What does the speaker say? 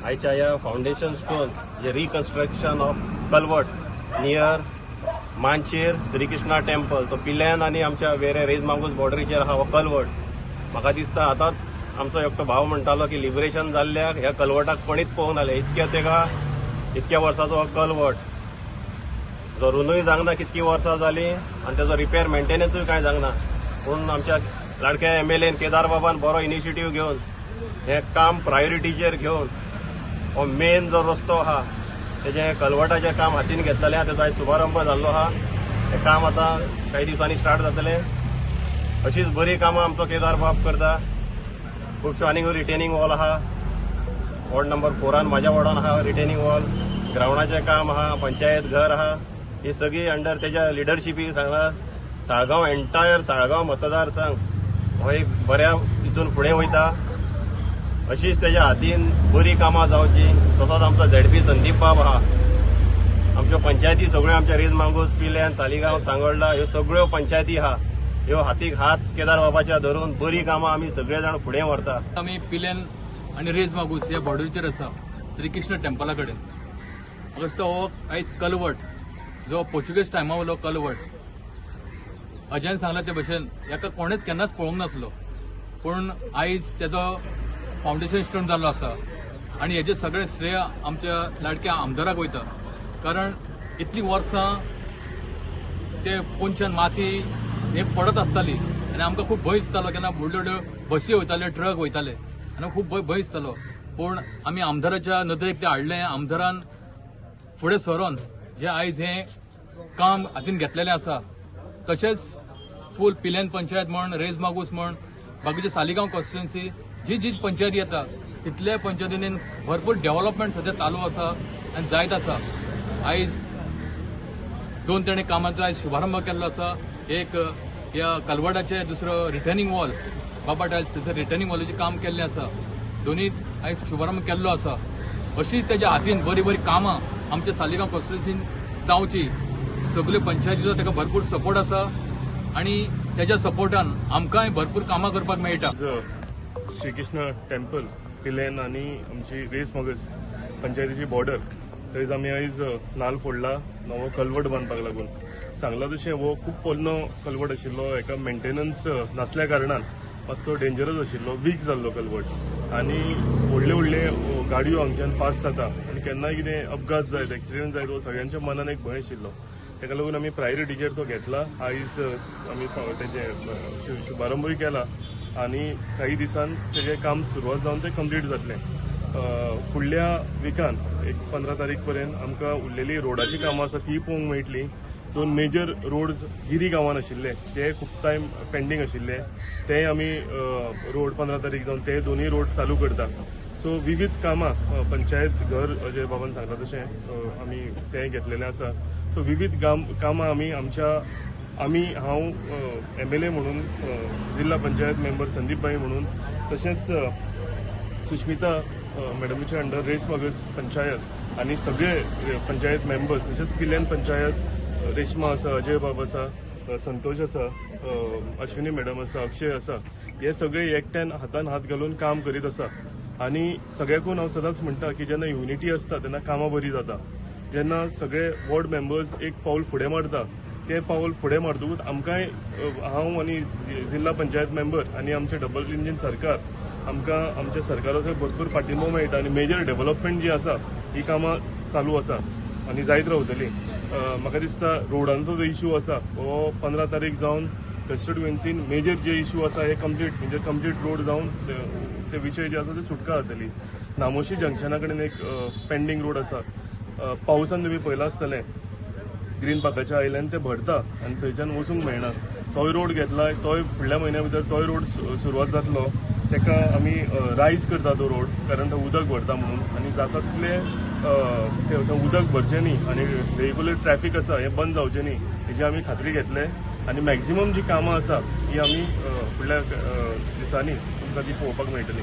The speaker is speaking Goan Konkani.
आयच्या ह्या foundation stone J reconstruction of culvert near Manchir Shrikrishna temple, तो पिल्यान आनी आमच्या वेरे रेज मांगूस बॉर्डरीचेर आहा हो कलवट. म्हाका दिसता आतांच आमचो एकटो भाव म्हणटालो की लिबरेशन जाल्ल्याक ह्या कलवटाक कोणीच पळोवंक नाले. इतक्या तेका इतक्या वर्साचो हो कलवट जरुनूय जावंक ना, कितकी वर्सां जालीं आनी तेजो रिपेर मेंटेनन्सूय कांय जावंक ना. पूण आमच्या लाडक्या एमएलएन केदार बाबान बरो इनिशिएटीव घेवन, हें काम प्रायोरिटीचेर घेवन, हो मेन जो रस्तो आहा तेजें कलवटाचें काम हातीन घेतलेलें आहा. तेजो आयज शुभारंभ जाल्लो आहा. हें काम आतां कांय दिसांनी स्टार्ट जातलें. अशीच बरी कामां आमचो केदार बाब करता. खुबश्यो आनीक रिटेनिंग वॉल आहा. वॉर्ड नंबर 4 , म्हाज्या वॉर्डान आहा रिटेनिंग वॉल, ग्रावंडाचें काम आहा, पंचायत घर आहा. ही सगळी अंडर तेज्या लिडरशिपी हांगा साळगांव, एंटायर साळगांव मतदारसंघ हो एक बऱ्या हितून फुडें वयता. अशीच तेज्या हातीन बरी कामां जावची. तसोच आमचो झेडपी संदीप बाब आहा. आमच्यो पंचायती सगळ्यो, आमच्या रेज मांगूस, पिल्यान, सालिगांव, सांगोल्डा ह्यो सगळ्यो पंचायती आहा, ह्यो हातीक हात केदार बाबाच्या धरून बरी कामां आमी सगळे जाण फुडें व्हरता. आमी पिलेन आनी रेज मागूस ह्या बॉर्डरीचेर आसा, श्रीकृष्ण टेम्पला कडेन. म्हाका दिसता हो आयज कलवट जो पोर्चुगीज टायमा वयलो कलवट, अजयन सांगला ते भशेन हेका कोणेच केन्नाच पळोवंक नासलो, पूण आयज तेजो फावंडेशन स्टोन जाल्लो आसा आनी हेजें सगळें श्रेय आमच्या लाडक्या आमदाराक वयता, कारण इतलीं वर्सां ते पोंदच्यान माती हे पडत आसताली आनी आमकां खूब भंय दिसतालो. केन्ना व्हडल्यो व्हडल्यो बसी वयताल्यो, ट्रक वयताले आनी खूब भंय भंय दिसतालो. पूण आमी आमदाराच्या नदरेक तें हाडलें. आमदारान फुडें सरोन जे आयज हें काम हातीन घेतलेलें आसा, तशेंच फूल पिलेन पंचायत म्हण, रेज मागूस म्हण, बाकीचे सालिगांव कॉन्स्टिट्युएन्सी जी जी पंचायत येता, तितल्या पंचायतींनी भरपूर डेव्हलपमेंट सध्या चालू आसा आनी जायत आसा. आयज दोन तेणे कामाचो आयज शुभारंभ केल्लो आसा. एक ह्या कलवटाचे, दुसरो रिटर्निंग वॉल, बाबा टायल्स थंयसर रिटर्निंग वॉलाचें काम केल्लें आसा. दोनूय आयज शुभारंभ केल्लो आसा. अशीच तेज्या हातीन बरीं बरीं कामां आमच्या सालिगांव कॉन्स्टिट्युएन्सीन जावची. सगल्यो पंचायतीचो ताका भरपूर सपोर्ट आसा आनी तेज्या सपोर्टान आमकांय भरपूर कामां करपाक मेळटा. श्रीकृष्ण टेम्पल पिलेन आनी आमची रेस मगज पंचायतीची बॉर्डर, थंयच आमी आयज नाल फोडला नवो कलवट बांदपाक लागून. सांगला तशें हो खूब पोन्नो कलवट आशिल्लो. हेका मेंटेनन्स नासल्या कारणान मातसो डेंजरस आशिल्लो, वीक जाल्लो कलवट आनी व्हडले व्हडले गाडयो हांगच्यान पास जाता आनी केन्नाय कितें अपघात जायत, एक्सिडेंट जायत, हो सगळ्यांच्या मनान एक भंय आशिल्लो. ताका लागून आमी प्रायोरिटीचेर तो घेतला. आयज आमी तेजें शुभारंभूय केला आनी काही दिसान तेजें काम सुरवात जावन तें कंप्लीट जातलें. फुडल्या विकान एक 15 तारीख पर्यंत आमकां उरलेली रोडाची कामां आसा ती पळोवंक मेळटली. दोन मेजर रोड्स गिरी गांवान आशिल्ले, ते खूब टायम पेंडींग आशिल्ले, ते आमी रोड 15 तारीख जावन ते दोनूय रोड चालू करता. सो विविध कामां, पंचायत घर जे बाबान सांगला तशें आमी तें घेतलेलें आसा. सो विविध कामां आमी आमच्या आमी हांव एमएलए म्हणून, जिल्हा पंचायत मेंबर संदीप भाई म्हणून, तशेंच सुष्मिता मॅडमीच्या अंडर रेस मागस पंचायत आनी सगळे पंचायत मेंबर्स, तशेंच पिल्यान पंचायत रेश्मा आसा, अजय बाब आसा, संतोष आसा, अश्विनी मॅडम आसा, अक्षय आसा, हे सगळे एकट्यान हातान हात घालून काम करीत आसा. आनी सगळ्याकून हांव सदांच म्हणटा की जेन्ना युनिटी आसता तेन्ना कामां बरीं जाता. जेन्ना सगळे वॉर्ड मेंबर्स एक पावल फुडें मारता, ते पावल फुडें मारतकूच आमकांय, हांव आनी जिल्हा पंचायत मेंबर आनी आमचें डबल इंजीन सरकार, आमकां आमच्या सरकाराचो भरपूर पाठिंबो मेळटा आनी मेजर डेव्हलपमेंट जी आसा ही कामां चालू आसा आनी जायत रावतली. म्हाका दिसता रोडांचो जो इशू आसा हो 15 तारीख जावन कॉन्स्टिट्युएन्सीन मेजर जे इशू आसा हे कंप्लीट, म्हणजे कंप्लीट रोड जावन ते विशय जे आसा ते सुटका जातली. नामोशी जंक्शना कडेन एक पेंडींग रोड आसा. पावसान तुमी पळयलां आसतलें, ग्रीन पार्काच्या आयल्यान ते भरता आनी थंयच्यान वचूंक मेळना. तोय रोड घेतला, तोय फुडल्या म्हयन्या भितर तोय रोड सुरवात जातलो. ताका आमी रायज करता तो रोड, कारण तो उदक भरता म्हणून आनी जाता तितले तें उदक भरचें न्ही आनी वेहिकुलर ट्रॅफिक आसा हें बंद जावचें न्ही हेजी आमी खात्री घेतले. आनी मॅक्झिमम जी कामां आसा ही आमी फुडल्या दिसांनी तुमकां ती पळोवपाक मेळटली.